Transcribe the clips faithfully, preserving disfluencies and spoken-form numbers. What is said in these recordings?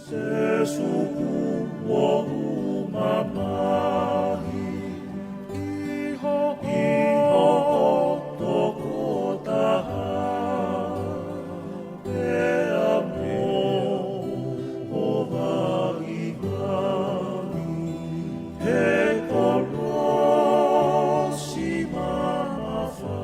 Sēsū, ʻoku mamahi ʻi hoʻo tokotaha, pea mo hoʻo vaivai he kolosi mamafa.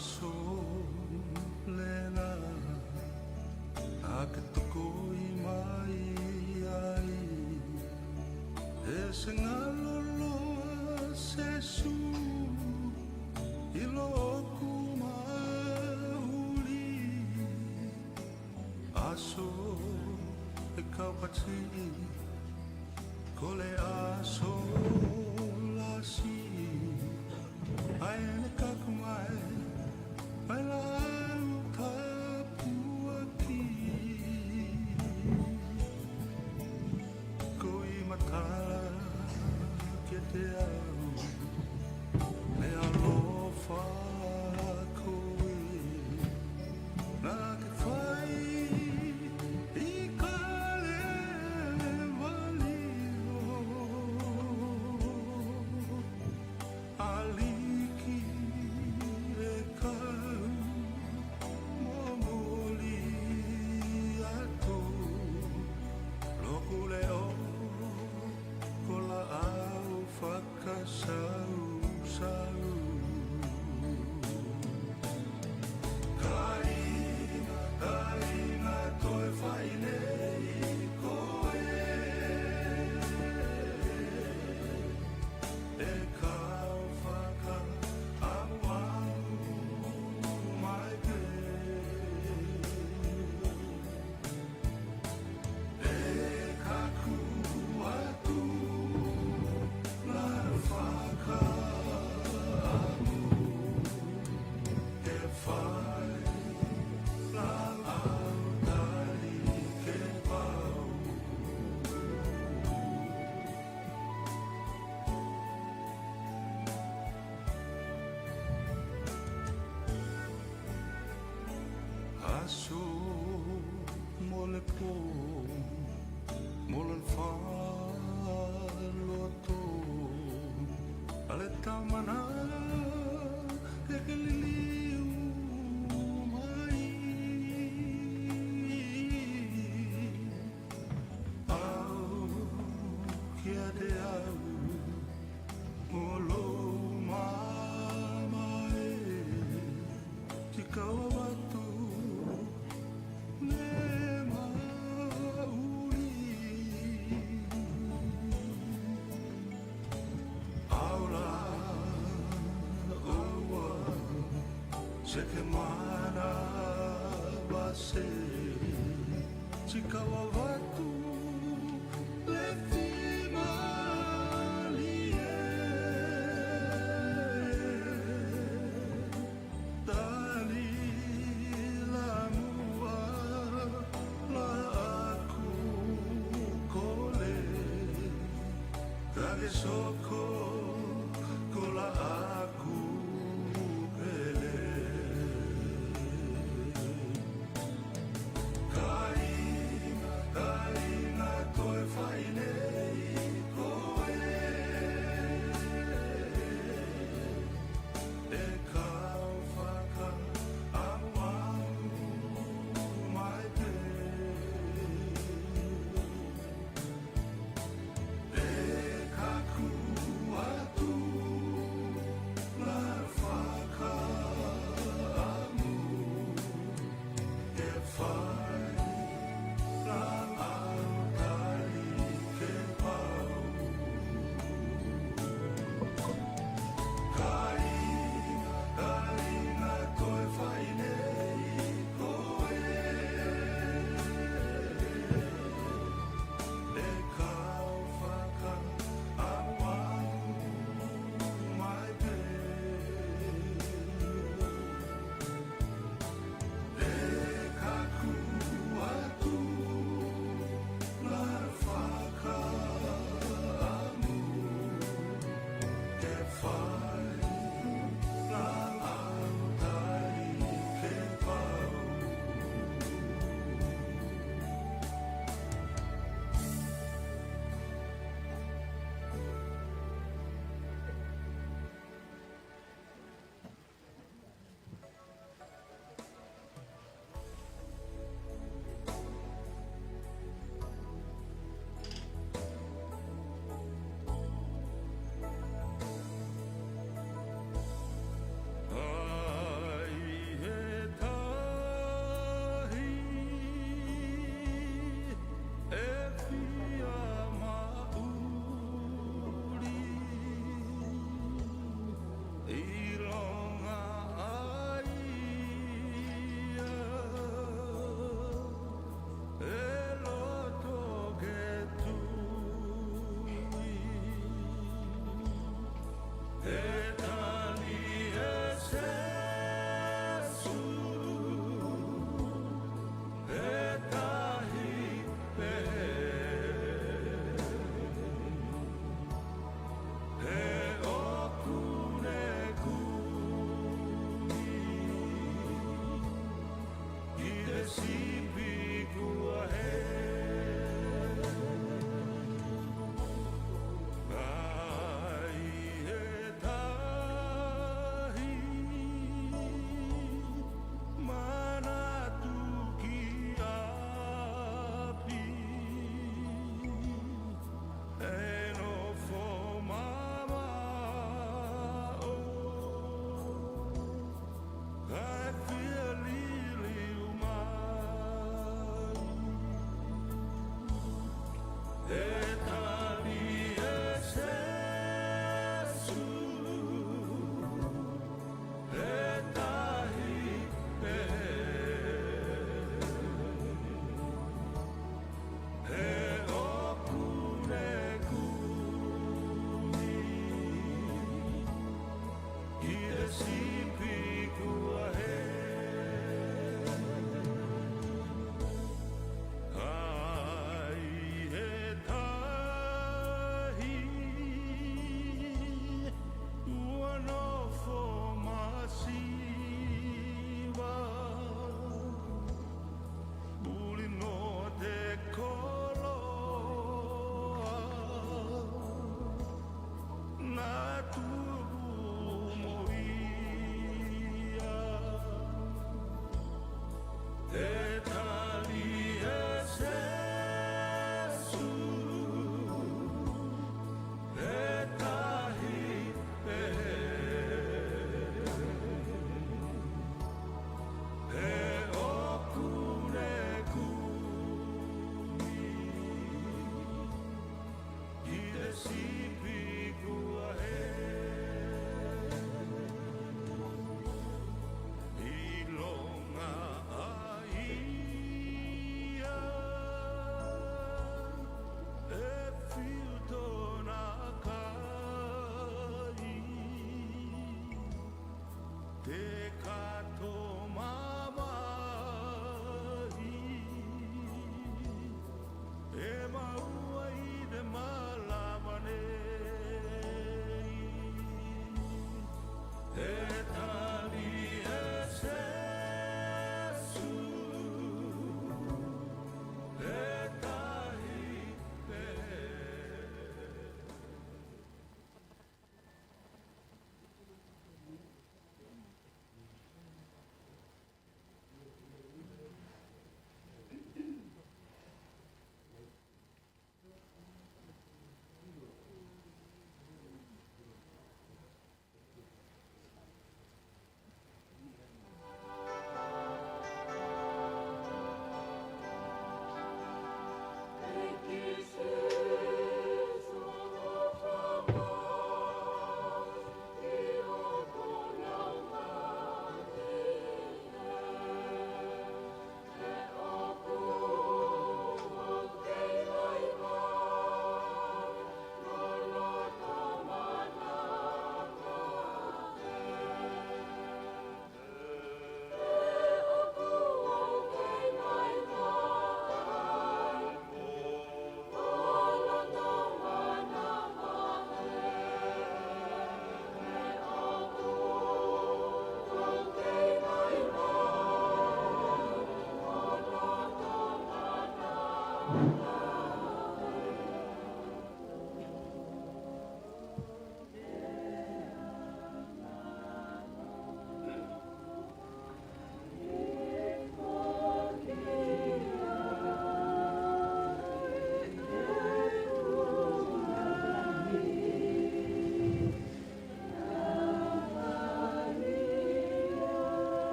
Solena, ake tokoi mai ai, ʻe se ngaloloa Sēsū, ʻi loku maʻuli. Aso e kaupati, ko le aso lasi, ʻa ʻene kaku mai, mai lau tāpuaki. Ko e matala kiate au, meʻa ʻofa koe, naʻa ke fai ʻi Kalevali. ʻAliki e kau momoli atu, loku leʻo, ko laʻau fakasausau. Kāinga, kāinga, toe fai lelei koe, ʻe kau fakaʻamuʻamu mai pē. ʻE kaku atu la fakaʻamu ke fai la au tali ke pau. Aso mo le pō, mo le faloto, ʻa le tamana ke ke liliu mai. Au kiate au, ʻo lou mamae, Tikau ʻa Vatu le maʻuli. Aula ʻoua, se ke mana vase, Tikau ʻa Vatu le fimalie. Tali la muʻa la ʻaku kole, ka ke soko ko la ʻaku pele. Kāinga, kāinga, toe fai lelei koe, ʻe kau fakaʻamuʻamu mai pē. ʻE kaku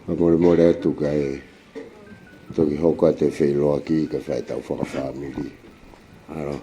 Fakamolemole atu kae toki hoko atu e feʻiloaki kae fai ʻetau fakafāmili. ʻAlo.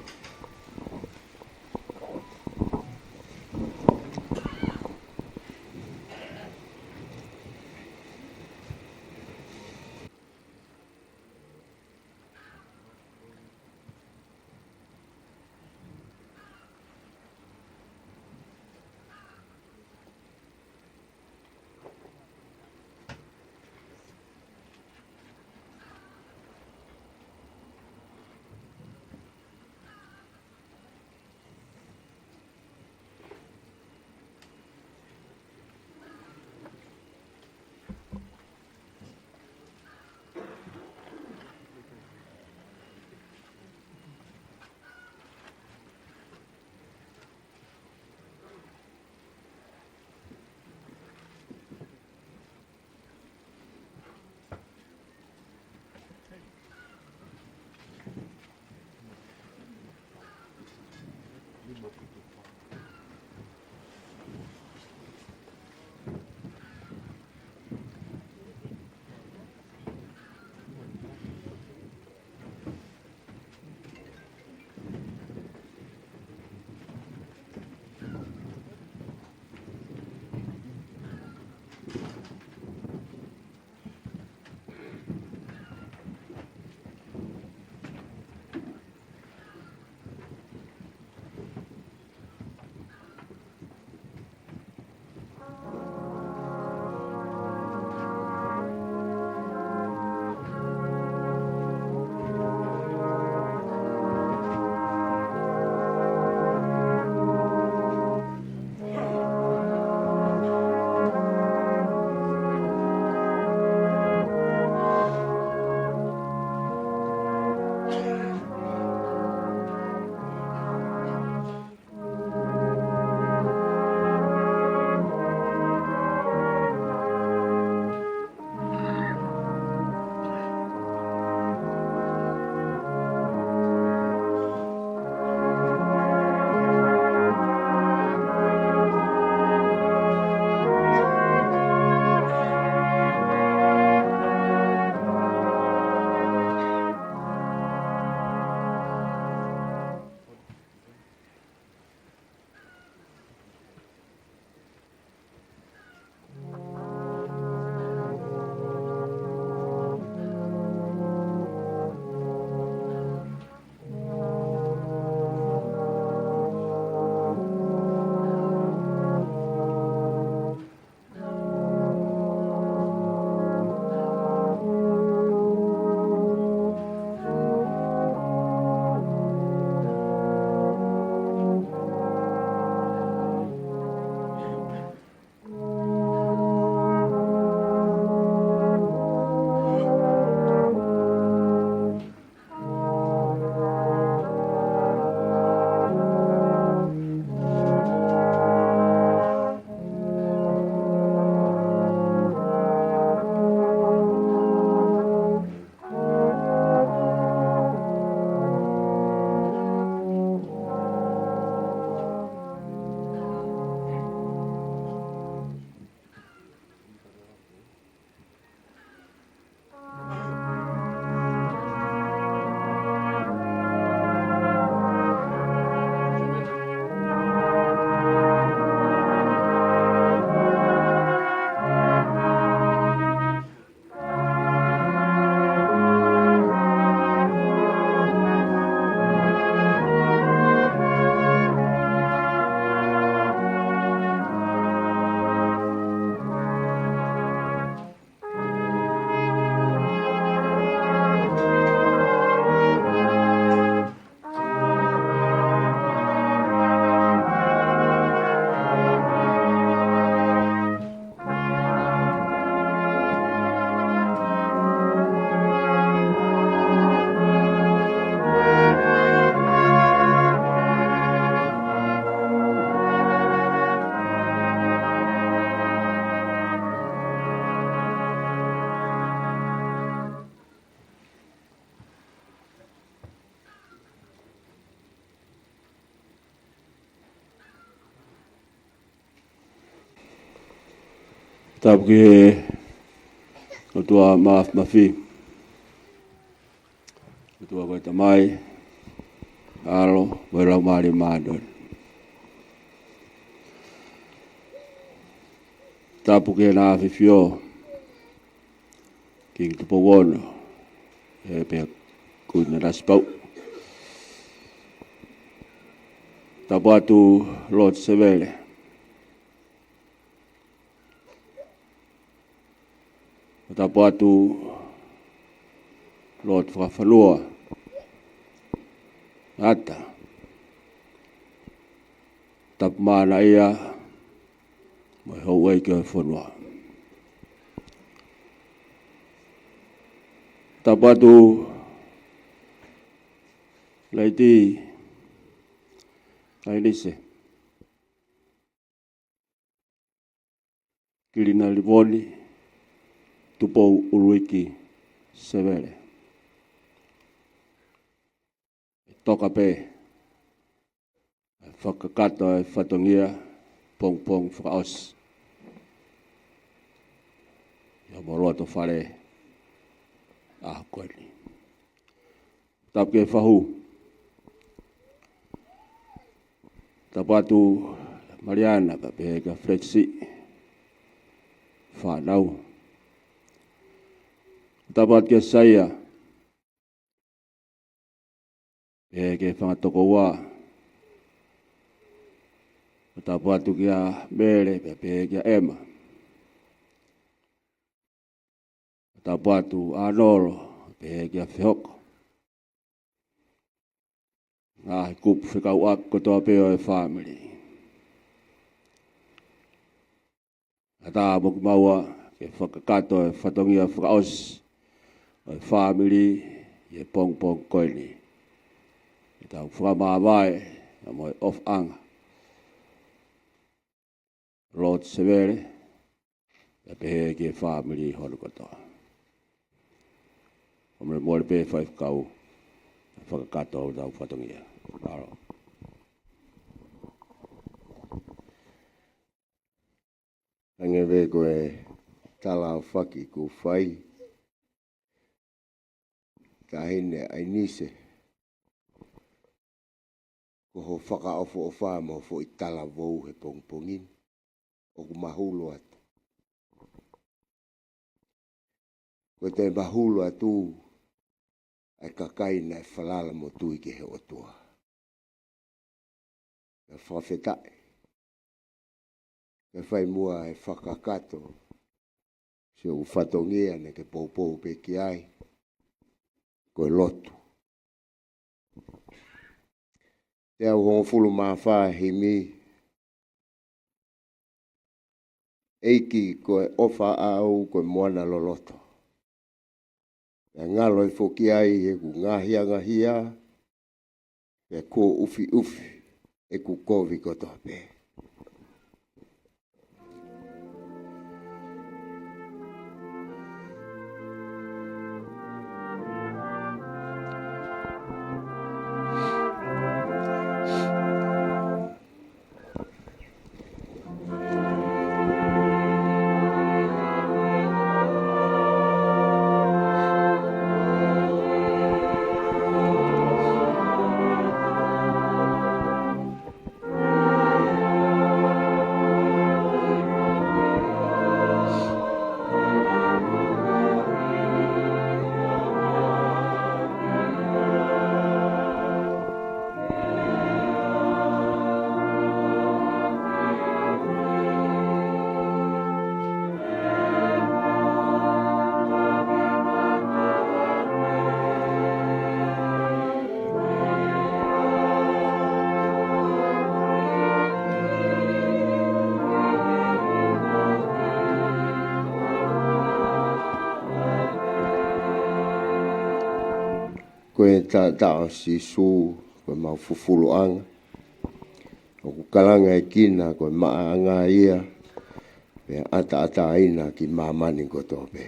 Tapu ki he ʻOtua Māfimafi, ʻOtua ko e Tamai, ʻAlo, mo e Laumālie Māʻoniʻoni. Tapu ki heʻene ʻAfio, Kingi Tupou Ono, ʻe pea Kuini Nanasipauʻu. Tapu atu Lord Sevele. Tapu atu Lord Fakafanua Ata. Tapu maʻana ia mo e houʻeiki ʻo e fonua. Tapu atu Lady ʻAinise Kilinalivoni Tupou ʻUluiki Sevele. ʻE toka pē ʻa e fakakakato ʻa e fatongia pongipongi fakaʻosi ʻi homo loto fale ʻaho ko eni. Tapu ki he fahu. Tapu atu Maliana, pea pehē kia Felekisi, fānau. Tapu atu kia Saia, pehē ki he fanga tokoua. Tapu atu kia Mele, pea pehē kia ʻEma. Tapu atu ʻAnolo, pehē kia Fehoko. Ngaahi kupu fekauʻaki kotoa pē ʻo e fāmili. Kae ʻatā mo kimaua ke fakakakato e fatongia fakaʻosi ʻo e fāmili ʻi he pongipongi ko eni. Ke tau fakamāvae mo e ʻofaʻanga. Lord Sevele, pea pehē ki he fāmili hono kotoa. Ko e molemole pē Faifekau, fakakakato hotau fatongia. Mālō. Hangē pē ko e tala ʻoku fai, Taʻahine ʻAinise, ko hoʻo fakaʻofoʻofa mo e foʻi talavou he pongipongi ni, ʻoku mahulu atu. Ko e toe mahulu atu ʻa e kakai naʻe falala mo tui ki he ʻOtua. Pea fakafetaʻi. Pea fai muʻa e fakakakato siʻoku fatongia naʻa ke poupou pē ki ai, ko e lotu. Teau hongofulu mā fā himi. ʻEiki ko e ʻofa ʻaʻau ko e moana loloto. Pea ngalo e foki ai ʻeku ngaohiangaohia, pea kuo ʻufiʻufi ʻeku kovi kotoa pē. Ko e taʻataʻa ʻo Sīsū, ko e mau fufuluʻanga. ʻOku kalanga e kina, ko e maʻaʻanga ia, pea ʻataʻataina ki māmani kotoa pē.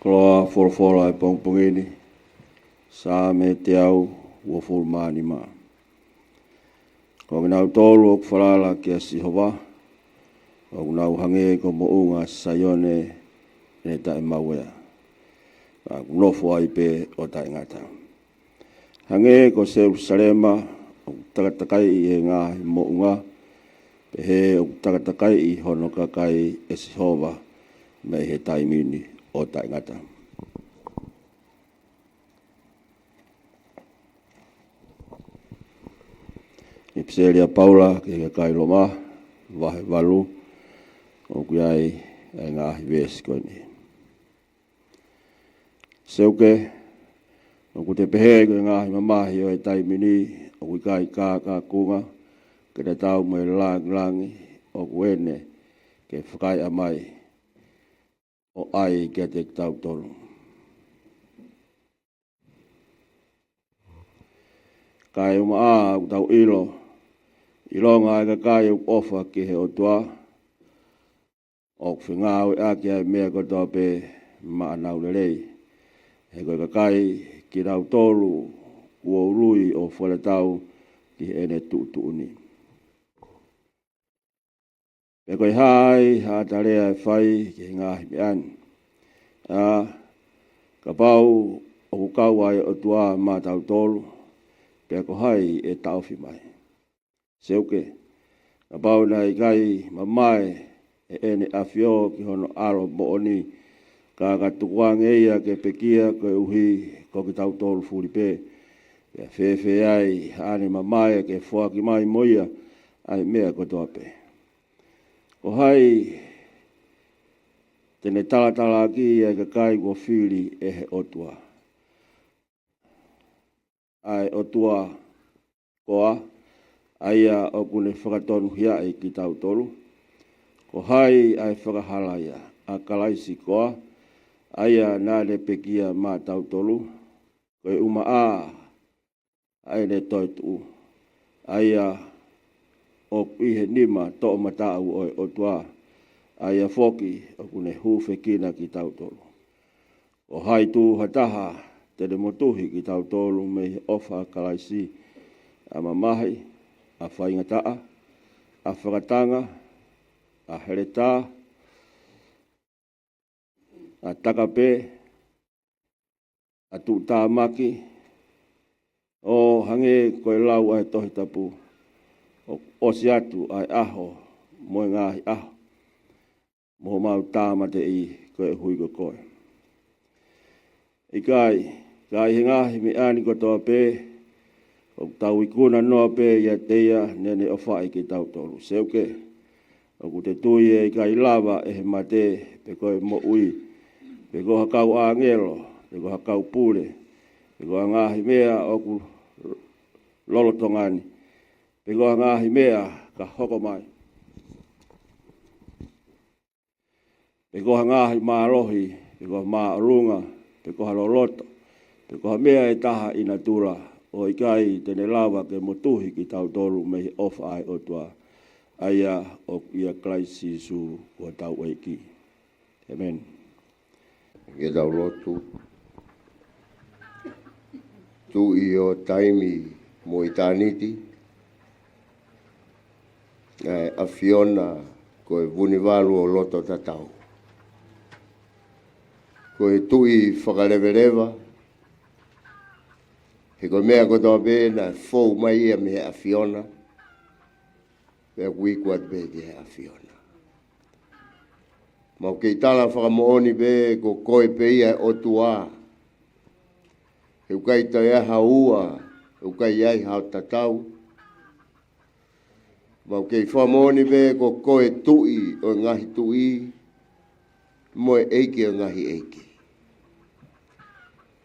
Koloa folofola e pongipongi ni, Saame teau uofulu mā nima. Ko kinautolu ʻoku falala kia Sihova, ʻoku nau hangē ko Moʻunga Saione ʻene taʻemauea, ʻoku nofo ai pē ʻo taʻengata. Hangē ko Selusalema ʻoku takatakai ʻi he ngaahi moʻunga, pehē ʻoku takatakai ʻi hono kakai ʻe Sihova mei he taimi ni ʻo taʻengata. ʻIpiseli ʻa Paula ki he kakai Loma, vahe valu, ʻoku ʻi ai e ngaahi veesi ko eni. Seuke, ʻoku te pehē ko e ngaahi mamahi ʻo e taimi ni ʻoku ʻikai kākākunga, ke tatau mo e lāngilangi ʻoku ʻene ke fakaeʻa mai ʻo ʻai kiate kitautolu. Kae ʻumaʻā ʻoku tau ʻilo, ʻilonga ʻa e kakai ʻoku ʻofa ki he ʻOtua, ʻoku fengāueʻaki ʻa e meʻa kotoa pē maʻa ʻenau lelei. He ko e kakai kinautolu kuo ului ʻo foletau ki heʻene tuʻutuʻuni. Pea ko e hā ai haʻata lea ʻe fai ki he ngaahi meʻa ni? ʻA, kapau ʻoku kau ʻa e ʻOtua maʻatautolu, pea ko hai ʻe taʻofi mai? Seuke, kapau naʻe ʻikai mamae ʻe ʻEne ʻAfio ki hono ʻAlo moʻoni, ka ka tukuange ia ke pekia koeʻuhi ko kitautolu fuli pē, pea fēfē ai haʻane mamae ke foaki mai mo ia ʻa e meʻa kotoa pē? Ko hai te ne talatalaaki ʻa e kakai kuo fili ʻe he ʻOtua? ʻA e ʻOtua koā, ʻa ia ʻoku ne fakatonuhiaʻi kitautolu? Ko hai ʻa e fakahala ia? ʻA Kalaisi koā, ʻa ia naʻa ne pekia maʻatautolu, ko e ʻumaʻā ʻa ʻene toetuʻu, ʻa ia ʻoku ʻi he nima toʻomataʻu ʻo e ʻOtua, ʻa ia foki ʻoku ne hūfekina kitautolu? Ko hai tuʻu ha taha te ne motuhi kitautolu mei he ʻofa ʻa Kalaisi? ʻA mamahi, ʻa faingataʻa, ʻa fakatanga, ʻa heletā, ʻa takape, ʻa tuʻutāmaki? ʻO hangē ko e lau ʻa e Tohi Tapu, ʻoku ʻosi atu ʻa e ʻaho mo e ngaahi ʻaho, mo homau tāmateʻi koeʻuhi ko koe. ʻIkai, ka ʻi he ngaahi meʻa ni kotoa pē, ʻoku tau ikuna noa pē ʻiate ia naʻa ne ʻofaʻi kitautolu. Seuke, ʻoku te tui ʻe ʻikai lava ʻe he mate, pe ko e moʻui, pe ko ha kau ʻāngelo, pe ko ha kau pule, pe ko ha ngaahi meʻa ʻoku lolotonga ni, pe ko ha ngaahi meʻa ka hoko mai, pe ko ha ngaahi mālohi, pe ko ha māʻolunga, pe ko ha loloto, pe ko ha meʻa ʻe taha ʻi natula, ʻo ʻikai te ne lava ke motuhi kitautolu mei he ʻofa ʻa e ʻOtua, ʻa ia ʻoku ʻia Kalaisi Sīsū ko hotau ʻEiki. ʻĒmeni. Ke tau lotu. Tuʻi ʻo taimi mo ʻitāniti, ʻa e ʻAfiona ko e vunivalu ʻo loto tatau. Ko e Tuʻi fakaleveleva, he ko e meʻa kotoa pē naʻe fou mai ia mei he ʻAfiona, pea ʻoku iku atu pē ki he ʻAfiona. Mau kei tala fakamoʻoni pē ko koe pē ia ʻOtua. He ʻoku ʻikai toe ai ha ua, he ʻoku ʻikai ai ha tatau. Mau kei fakamoʻoni pē ko koe Tuʻi ʻo e ngaahi tuʻi, mo e ʻEiki ʻo e ngaahi ʻeiki.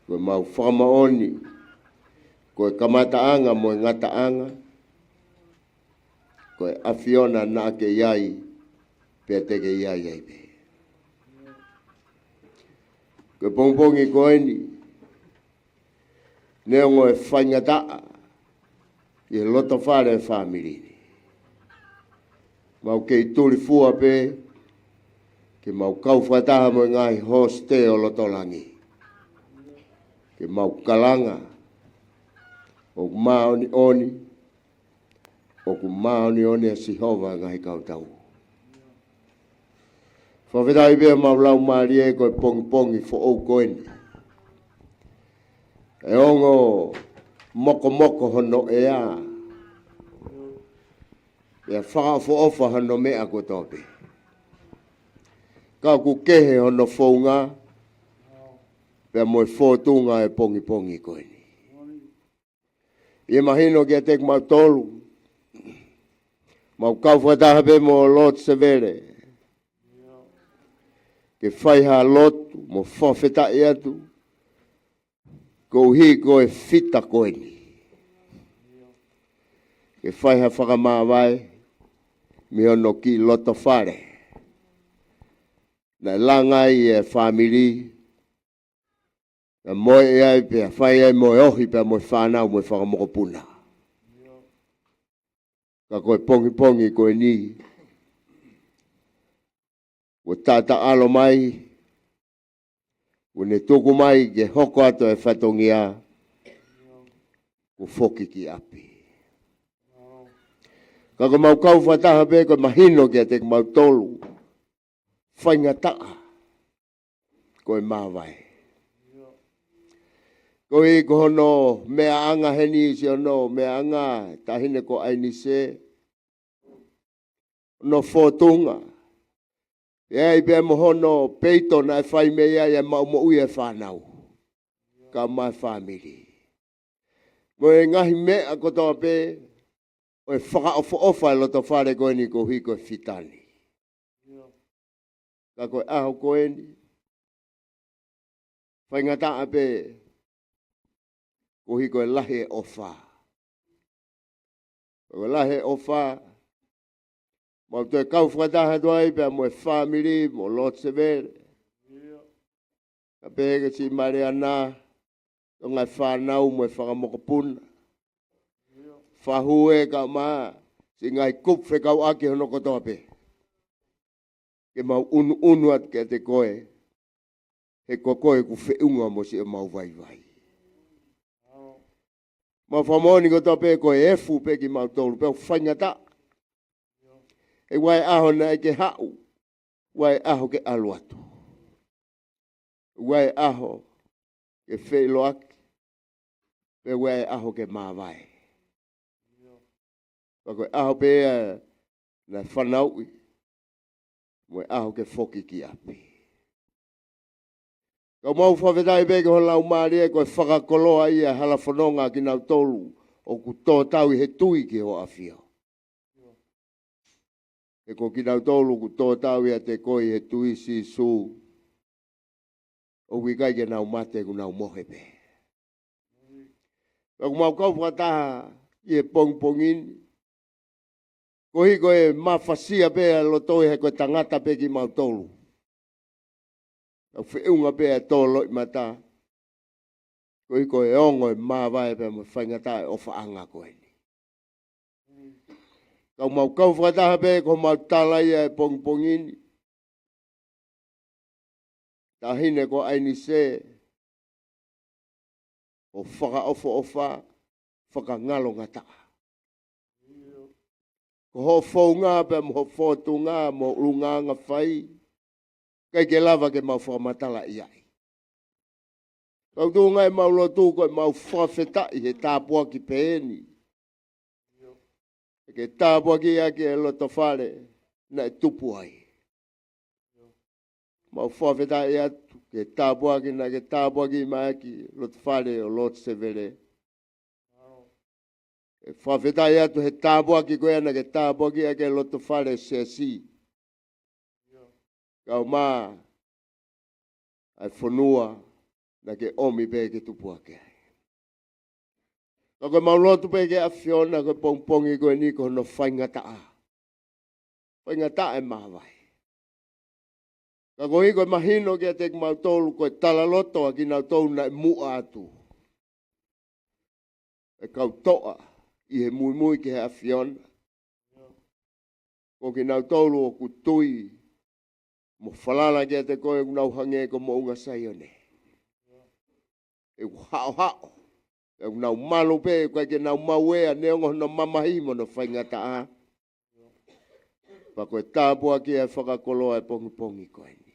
Ko ʻemau fakamoʻoni, ko e kamataʻanga mo e ngataʻanga, ko e ʻAfiona naʻa ke ʻi ai, pea te ke ʻi ai ai pē. Ko e pongipongi ko eni, neongo e faingataʻa ʻi he loto fale ʻo e fāmili ni, mau kei tulifua pē Ke mau kau fakataha mo e ngaahi hosite ʻo loto langi, ke mau kalanga: ʻOku māʻoniʻoni, ʻoku māʻoniʻoni ʻa Sihova ʻo e ngaahi kautau. Fakafetaʻi pē homau laumālie ko e pongipongi foʻou ko eni. ʻE ongo mokomoko hono ʻea, pea fakaʻofoʻofa hono meʻa kotoa pē, ka ʻoku kehe hono founga pea mo e fōtunga ʻo e pongipongi ko eni. ʻI he mahino kiate kimautolu, mau kau fakataha pē mo Lord Sevele ke fai ha lotu mo fakafetaʻi atu koeʻuhi ko e fita ko eni, ke fai ha fakamāvae mei hono kiʻi loto fale naʻe langa ai e fāmili, naʻe moʻe ai pea fai ai mo e ohi pea mo e fānau mo e fanga mokopuna. Ka ko e pongipongi ko eni, kuo taʻataʻalo mai, kuo ne tuku mai ke hoko atu e fatongia, kuo foki ki ʻapi. Ka ko e mau kau fakataha pē, ko e mahino kiate kimautolu, faingataʻa ko e māvae. Koeʻuhi ko hono meʻaʻanga heni, siʻono meʻaʻanga, taʻahine ko ʻAinise, hono fōtunga, ʻi ai pē mo hono peito naʻe fai mei ai e maʻumoʻui e fānau kae ʻumaʻā e fāmili, mo e ngaahi meʻa kotoa pē ʻo e fakaʻofoʻofa e loto fale ko eni koeʻuhi ko e fita ni. Ka ko e ʻaho ko eni, faingataʻa pē koeʻuhi ko e lahi e ʻofa. Ko e lahi e ʻofa, mau toe kau fakataha atu ai pea mo e fāmili, mo Lord Sevele, kae pehē ki siʻi Maleana, ʻo e ngaahi fānau mo e fanga mokopuna, Fahue kae ʻumaʻā siʻi ngaahi kupu fekauʻaki hono kotoa pē, ke mau ʻunuʻunu atu kiate koe, he ko koe ʻoku feʻunga mo siʻomau vaivai. Mau fakamoʻoni kotoa pē ko e efu pē kimautolu pea ʻoku faingataʻa. ʻE ʻi ai e ʻaho naʻe ke haʻu, ʻi ai e ʻaho ke ʻalu atu, ʻi ai e ʻaho ke feʻiloaki, pea ʻi ai e ʻaho ke māvae. Pea ko e ʻaho pē ia naʻe fanauʻi, mo e ʻaho ke foki ki ʻapi. Ka mau fakafetaʻi pē ki ho Laumālie, ko e fakakoloa ia e hala fononga kinautolu ʻoku tō tau ʻi he tui ki ho ʻAfio. He ko kinautolu ʻoku tō tau ʻiate koe ʻi he tui Sīsū, ʻoku ʻikai ke nau mate, ʻoku nau mohe pē. Pea ʻoku mau kau fakataha ʻi he pongipongi ni, koeʻuhi ko e mafasia pē ʻa e loto he ko e tangata pē kimautolu. Ka ʻoku feʻunga pē ʻa e tō loʻimata, koeʻuhi ko e ongo e māvae pea mo e faingataʻa e ʻofaʻanga ko eni. Ka ʻoku mau kau fakataha pē ko homau tala ia he pongipongi ni, taʻahine ko ʻAinise, ʻo fakaʻofoʻofa, fakangalongataʻa. Ko hoʻo founga pea mo hoʻo fōtunga mo e ʻulungaanga fai, ʻikai ke lava ke mau fakamatalaʻi ai. Ka ʻoku tuʻunga ʻemau lotu ko ʻemau fakafetaʻi he tāpuaki pehē ni, ke tāpuakiʻi ʻaki e loto fale naʻe tupu ai. Mau fakafetaʻi atu ki he tāpuaki naʻa ke tāpuakiʻi mai ʻaki e loto fale ʻo Lord Sevele. ʻE fakafetaʻi atu he tāpuaki ko ia naʻa ke tāpuakiʻi ʻaki e loto fale Siasi, kae ʻumaʻā ʻa e fonua naʻa ke ʻomi pē ke tupu hake ai. Ka ko ʻemau lotu pē ki he ʻAfiona ko e pongipongi ko eni ko hono faingataʻa. Faingataʻa e māvae. Ka koeʻuhi ko e mahino kiate kimautolu ko e talaloto ʻa kinautolu naʻe muʻa atu, e kau toʻa ʻi he muimui ki he ʻAfiona, ko kinautolu ʻoku tui mo falala kiate koe ʻoku nau hangē ko Moʻunga Saione. ʻOku haʻohaʻo. ʻOku nau malu pē, ʻoku ʻikai ke nau maʻu ʻa e neongo hono mamahi mo hono faingataʻa. Pea ko e tāpuaki ʻa e fakakoloa ʻo e pongipongi ko eni.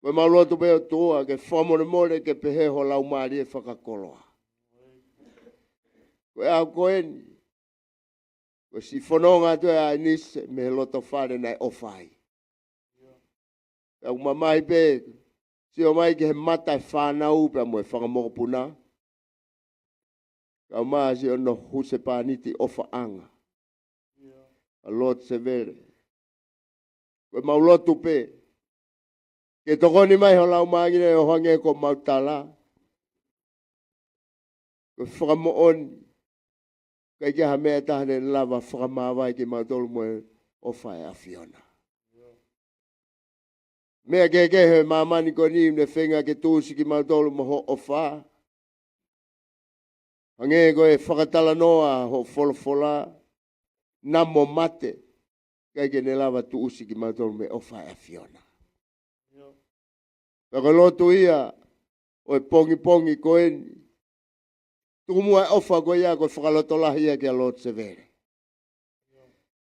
Ko ʻemau lotu pē ʻOtua ke fakamolemole ke pehē ho laumālie fakakoloa. Ko e ʻaho ko eni, ko e siʻi fononga atu ʻa ʻAinise mei he loto fale naʻe ʻofa ai. Pea ʻoku mamahi pē, sio mai ki he mata ʻo e fānau pea mo e fanga mokopuna. Kae ʻumaʻā siʻono husepāniti ʻofaʻanga, ʻa Lord Sevele. Ko ʻemau lotu pē ke tokoni mai ho Laumālie ʻo hangē ko ʻemau tala. Ko e fakamoʻoni, ʻikai ke ʻi ai ha meʻa ʻe taha naʻe lava fakamāvae kimautolu mo e ʻofa ʻa e ʻAfiona. Meʻa kehekehe ʻi māmani ko eni naʻe feinga ke tuʻusi kimautolu mo hoʻo ʻofa. Hangē ko e fakatalanoa hoʻo folofola, namo mate, ʻikai ke ne lava tuʻusi kimautolu mei he ʻofa ʻa e ʻAfiona. Pea ko e lotu ia ʻo e pongipongi ko eni, tuku muʻa e ʻofa ko ia ko e fakalotolahi ia kia Lord Sevele.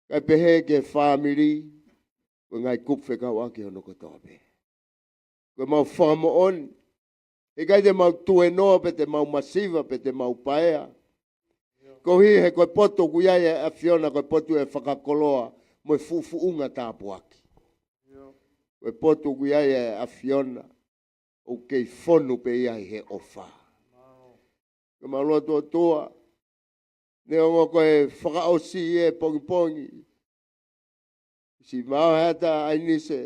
Kae pehē ki he fāmili, ko e ngaahi kupu fekauʻaki hono kotoa pē. Ko ʻemau fakamoʻoni, heʻikai te mau tuēnoa pe te mau masiva pe te mau paea. Koeʻuhi he ko e potu ʻoku ʻi ai ʻa e ʻAfiona, ko e potu ʻo e fakakoloa mo e fuʻufuʻunga tāpuaki. Ko e potu ʻoku ʻi ai ʻa e ʻAfiona, ʻoku kei fonu pē ia ʻi he ʻofa. Ko ʻemau lotu ʻOtua, neongo ko e fakaʻosi ʻo e pongipongi, siʻi maʻu ʻa e ʻata ʻa ʻAinise,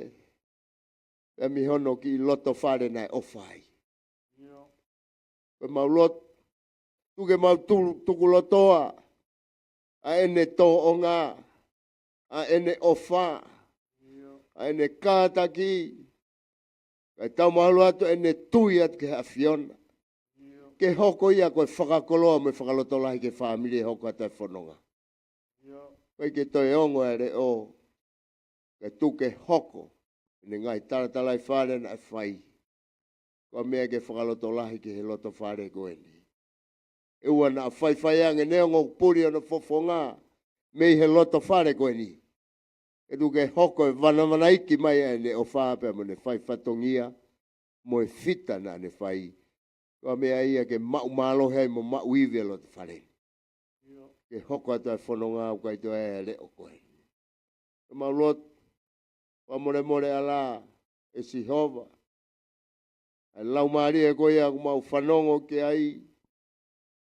pea mei hono kiʻi loto fale naʻe ʻofa ai. Ko ʻemau lotu, tuku ke mau tu-, tukulotoa ʻa ʻene tōʻonga, ʻa ʻene ʻofa, ʻa ʻene kātaki, kae tau mahalo atu ʻene tui atu ki he ʻAfiona. Ke hoko ia ko e fakakoloa mo e fakalotolahi ki he fāmili ʻe hoko atu ʻa e fononga. ʻIkai ke toe ongo ʻa e leʻo, kae tuku ke hoko ʻene ngaahi talatalaifale naʻe fai. Ko e meʻa ke fakalotolahi ki he loto fale ko eni. ʻE ʻoua naʻa faifai ange neongo ʻoku puli hono fofonga mei he loto fale ko eni. Kae tuku ke hoko e vanavanaiki mai ʻa ʻene ʻofa pea mo ʻene fai fatongia mo e fita naʻa ne fai. Ko e meʻa ia ke maʻu mālohi ai mo maʻu ivi ʻa e loto fale ni. Ke hoko atu ʻa e fononga ʻoku ʻikai toe ʻi ai ʻa e leʻo ko ē. Ko ʻemau lotu, fakamolemole ʻa e ʻAlo ʻo Sihova. ʻA e laumālie ko ia ʻoku mau fanongo ki ai,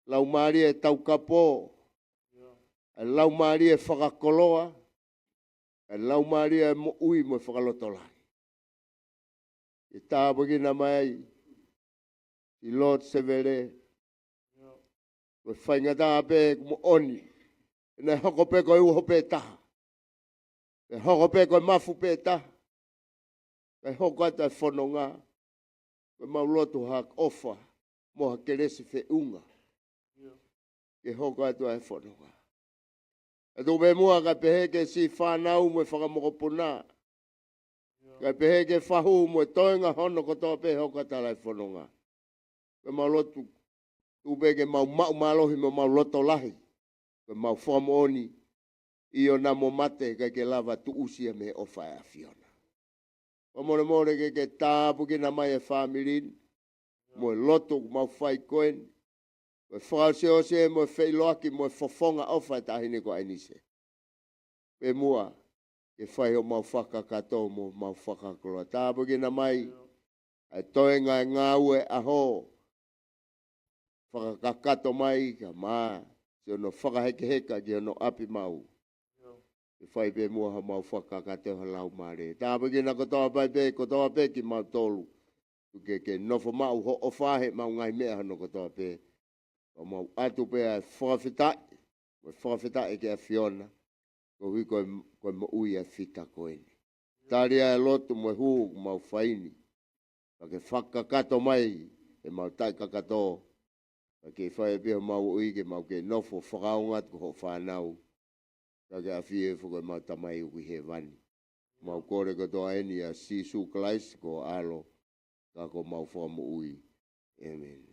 laumālie taukapo, ʻa e laumālie fakakoloa, ʻa e laumālie moʻui mo e fakalotolahi. Ke tāpuekina mai ʻi Lord Sevele, ko e faingataʻa pē ʻoku moʻoni, ʻe ne hoko pē ko e uho pē taha, ʻe hoko pē ko e mafu pē taha, kae hoko atu ʻa e fononga. Ko ʻemau lotu ha ʻofa mo ha kelesi feʻunga ke hoko atu ʻa e fononga. ʻE tuku pē muʻa kae pehē ki he siʻi fānau mo e fanga mokopuna, kae pehē ki he fahu mo e toenga hono kotoa pē ʻe hoko atu ʻa e fononga. Ko ʻemau lotu, tuku pē ke mau maʻu mālohi mo mau loto lahi. Ko ʻemau fakamoʻoni, ʻio, namo mate ʻikai ke lava tuʻusi ia mei he ʻofa ʻa e ʻAfiona. Fakamolemole ke ke tāpuekina mai e fāmili ni, mo e lotu ʻoku mau fai ko eni, mo e fakaʻosiʻosi mo e feʻiloaki mo e fofonga ʻofa ʻa e taʻahine ko ʻAinise. Pea muʻa ke fai homau fakakakato mo homau fakakoloa. Tāpuekina mai ʻa e toenga e ngāue ʻaho, fakakakato mai kae ʻumaʻā siʻono fakahekeheka ki hono ʻapi maʻu. Ke fai pē muʻa homau fakakakato ʻi ho Laumālie. Tāpuekina kotoa pē, kotoa pē kimautolu. Tuku ke ke nofo maʻu hoʻo ʻofa heʻemau ngaahi meʻa hono kotoa pē. Ka mau ʻatu pē ʻa e fakafetaʻi, mo e fakafetaʻi ki he ʻAfiona, koeʻuhi ko e, ko e moʻui ʻa e fita ko eni. Tali ʻa e lotu mo e hū ʻoku mau fai ni. Pea ke fakakakato mai ʻemau taʻekakato. Pea ke fai pē homau moʻui ke mau kei nofo fakaongo atu ko hoʻo fānau. Pea ke ʻafio foki ko ʻemau Tamai ʻoku ʻi hēvani. Mau kole kotoa eni ʻia Sīsū Kalaisi ko ho ʻAlo, ka ko homau Fakamoʻui. ʻĒmeni.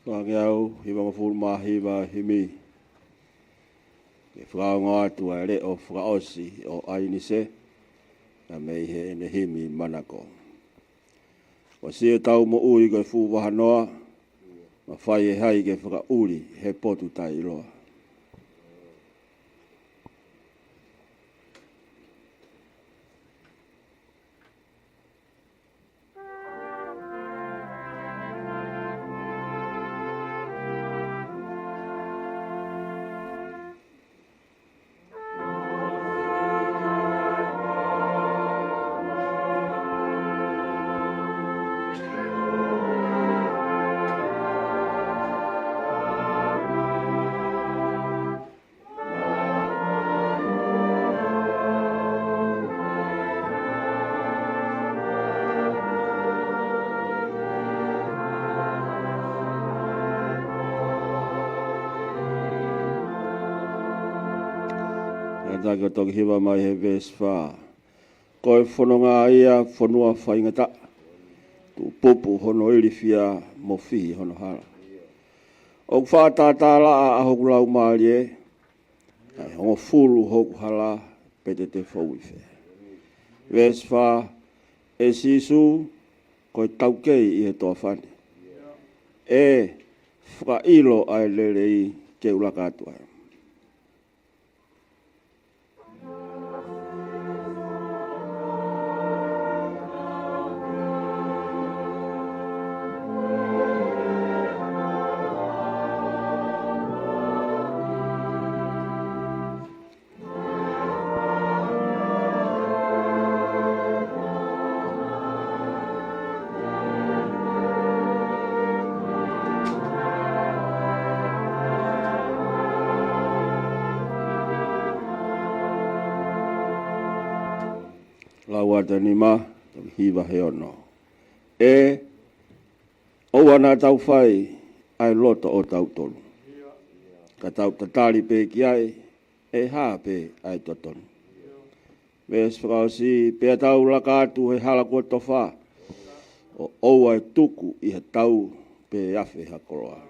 Fakaʻau hivangofulu mā hiva himi. Ke fakaongo atu ʻa e leʻo fakaʻosi ʻo ʻAinise, ʻa mei heʻene himi manako. ʻOsi ʻetau moʻui ko e fuʻu vahanoa, mafai ʻe hai ke fakaʻuli he potu taʻeʻiloa. Kātaki ʻo toki hiva mai he veesi fā. Ko e fononga ia fonua faingataʻa, tuʻupupu hono ilifia mo fihi hono hala. ʻOku fakatātā laʻa ʻa hoku laumālie, ʻa e hongofulu hoku hala pete te fou ʻi fē. Veesi fā, ʻe Sīsū, ko e taukei ʻi he toafa ni. ʻE fakaʻilo ʻa e lelei ke u laka atu ai. Tau ata nima, tau hiva he ono. ʻE, ʻoua naʻa tau fai ʻa e loto ʻo tautolu, ka tau tatali pē ki ai, ʻe hā pē ʻa e totonu. Veesi fakaʻosi: Pea tau laka atu he hala kuo tofa, ʻo ʻoua ʻe tuku ʻi ha tau, pe afe ha koloa.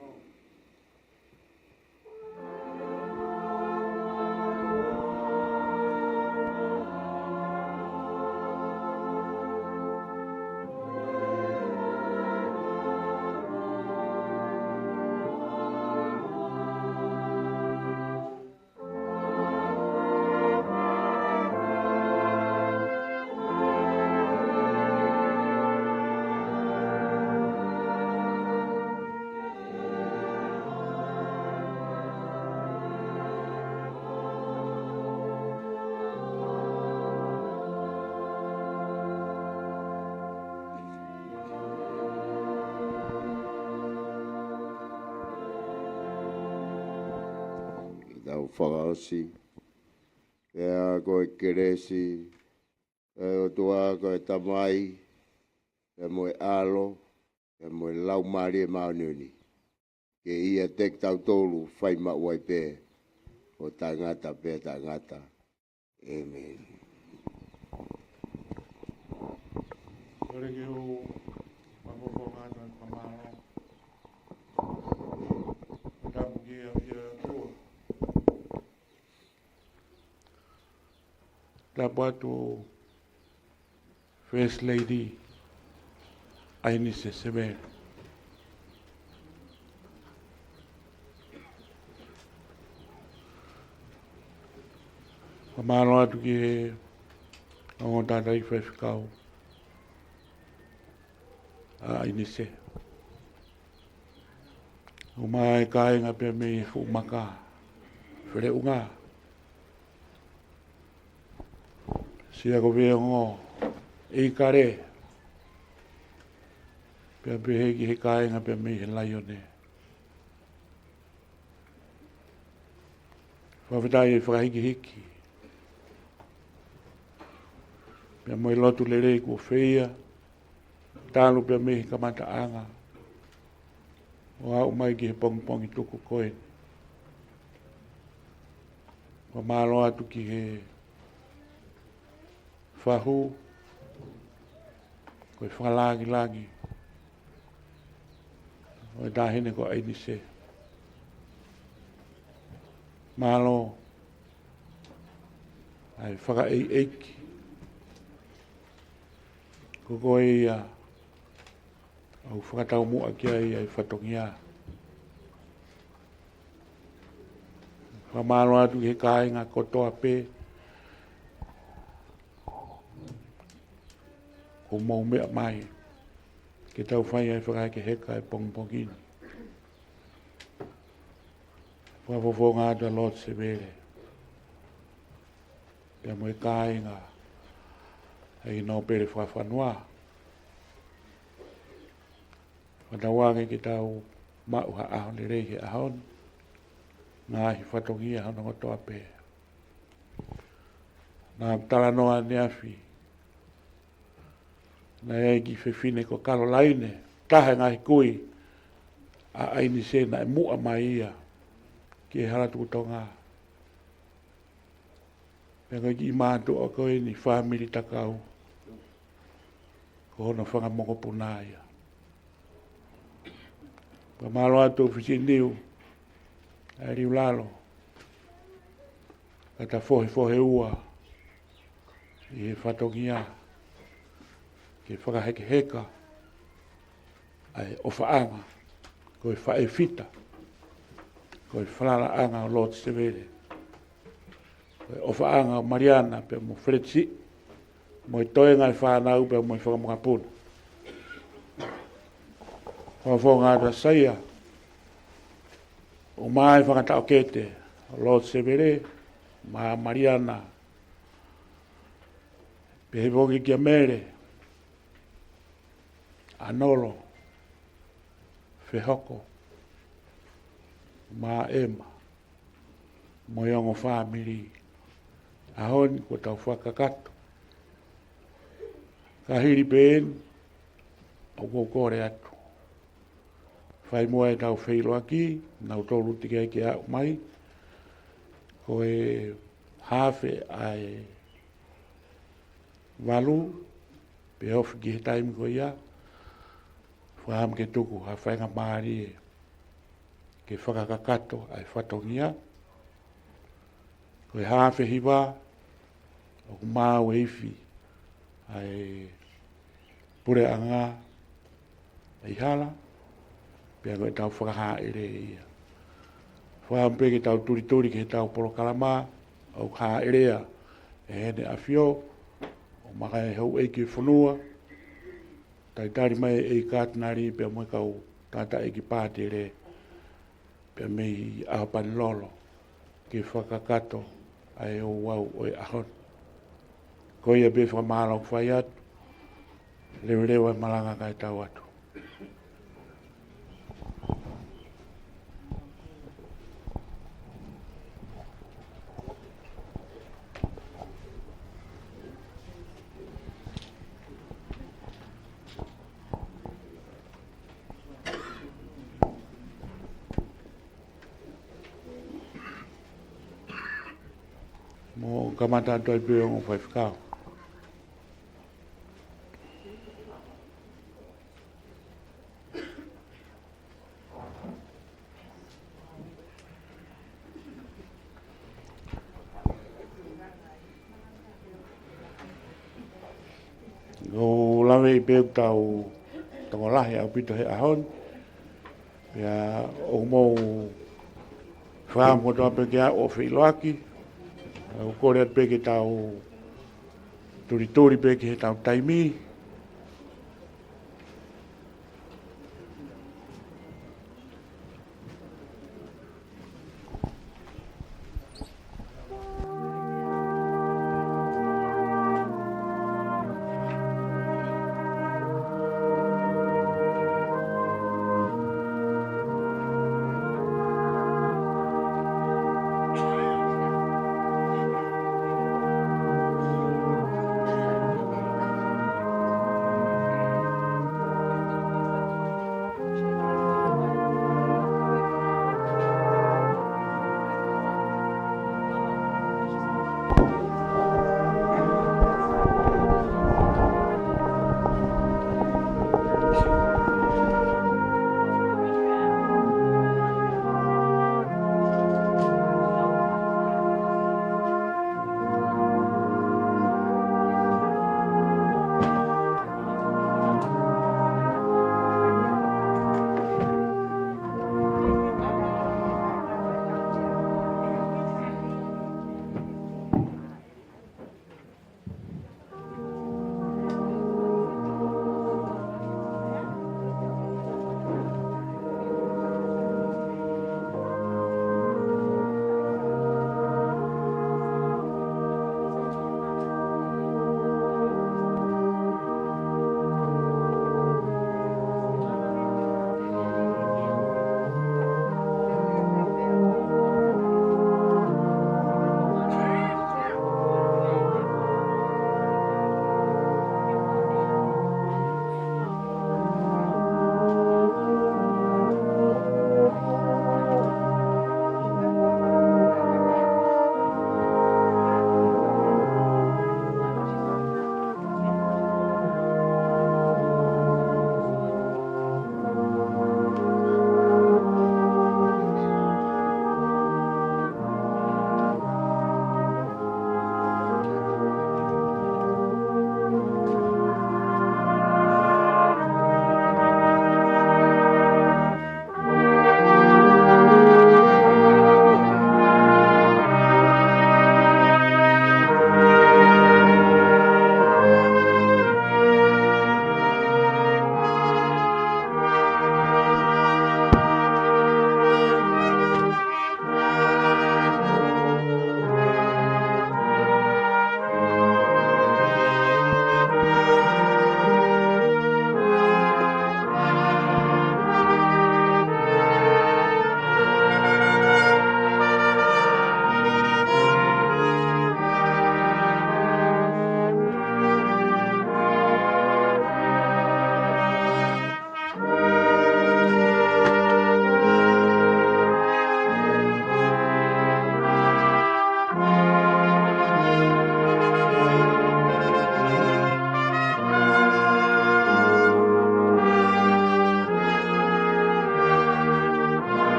Tau fakaʻosi. Pea ko e kelesi ʻa e ʻOtua ko e Tamai, pea mo e ʻAlo, pea mo e Laumālie Māʻoniʻoni, ke ʻiate kitautolu fai maʻu ai pē ʻo taʻengata pea taʻengata. ʻĒmeni. Kole ke u fakafofonga atu ʻa e fakamālō. Tapu ki he ʻOtua. Tapu atu First Lady ʻAinise Sevele. Fakamālō atu ki he ongo tangataʻeiki faifekau ʻa ʻAinise. ʻUmaʻā e kāinga pea mei he fuʻu maka Feleʻunga, Siakoveongo, ʻEikale, pea pehē ki he kāinga pea mei he Laione. Fakafetaʻi e fakahikihiki pea mo e lotu lelei kuo feia talu pea mei he kamataʻanga ʻo aʻu mai ki he pongipongi tuku ko eni. Fakamālō atu ki he fahu ko e fakalāngilangi ʻo e taʻahine ko ʻAinise. Mālō ʻa e fakaʻeiʻeiki. Ko koe ia ʻoku fakataumuʻa ki ai ʻa e fatongia. Fakamālō atu ki he kāinga kotoa pē kuo mou meʻa mai ke tau fai ʻa e fakahekeheka ʻa e pongipongi ni. Fakafofonga atu ʻa Lord Sevele pea mo e kāinga ʻi he nōpele fakafonua. Fakatauange ke tau maʻu ha ʻaho lelei he ʻaho ni, ngaahi fatongia hono kotoa pē. Naʻa ku talanoa ʻaneafi, naʻe ʻi ai e kiʻi fefine ko Kalolaine, taha e ngaahi kui ʻa ʻAinise, naʻe muʻa mai ia ki he hala tuʻu Tonga. Pea ko e kiʻi mātuʻa ko eni, fāmili Takau, ko hono fanga mokopuna ia. Fakamālō atu ʻa Fisiniu, ʻa e Liulalo, ka ta fohefohe ua ʻi he fatongia ke fakahekeheka ʻa e ʻofaʻanga, ko e faʻē fita, ko e falalaʻanga ʻo Lord Sevele, ko e ʻofaʻanga ʻo Maliana pea mo Feletisi, mo e toenga e fānau pea mo e fanga mokopuna. Fakafofonga atu ʻa Saia, ʻumaʻā e fanga taʻokete ʻo Lord Sevele, mo Maliana, pehē foki kia Mele, ʻAnolo, Fehoko, mo ʻEma, mo e ongo fāmili. ʻAho ni kuo tau fakakakato Ka hili pē eni, ʻoku ou kole atu, fai muʻa ʻetau feʻiloaki, naʻa tau tolu teʻeki ai ke aʻu mai, ko e haafe ʻa e valu, pea ofi ki he taimi ko ia, fakaʻamu ke tuku ha faingamālie ke fakakakato ʻa e fatongia. Ko e haafe hiva, ʻoku maau e ifi ʻa e puleʻanga ʻi hala, pea ko ʻetau fakahāʻele ia. Fakaʻamu pē ke tau tulituli ki heʻetau polokalama, ʻoku hāʻelea ʻe Heʻene ʻAfio, ʻo maka e houʻeiki e fonua, talitali mai ʻe he katinali pea mo e kau tangataʻeiki pātele, pea mei ʻAhopanilolo, ke fakakakato ʻa e ouau ʻo e ʻaho ni. Ko ia pē fakamālō ʻoku fai atu, leveleva e malanga kae tau atu. Mou kamata atu ai pē ongo faifekau. ʻOku ou lave pē ʻoku tau tokolahi ʻaupito he ʻaho ni. Pea ʻoku mou fakaʻamu kotoa pē ke aʻu ʻo feʻiloaki. ʻOku ou kole atu pē ke tau tulituli pē ki heʻetau taimi.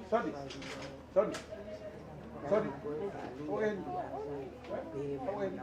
Tony. Tony. Tony. ʻO eni. ʻO eni.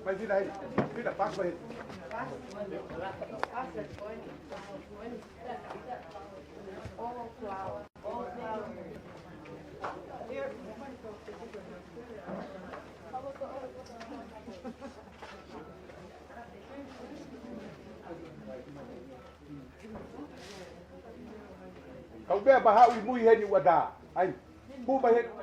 Vai, vira aí. Vira, passa aí. Kau pea paha ui mui heni ua tā. Ai. Pū mai heni.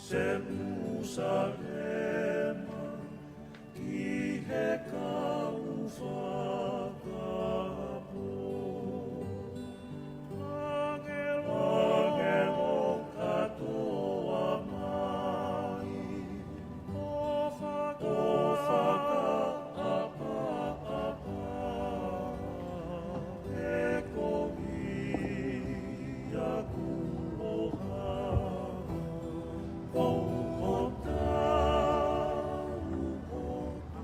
Selusalema ki he kau fakapō. Angelo, angelo kātoa mai ʻo faka-, ʻo fakaʻapaʻapa e kovi ʻa kuloha ʻo hotau ʻOtua.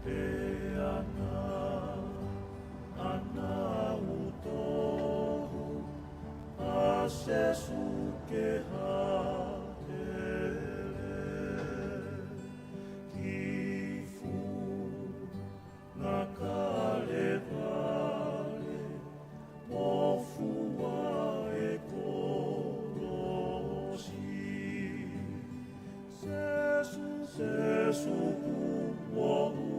Pea naʻa nau toho ʻa Sēsū ke hāʻele ki funga Kalevale mo fua e kolosi. Sēsū, Sēsū, kuo u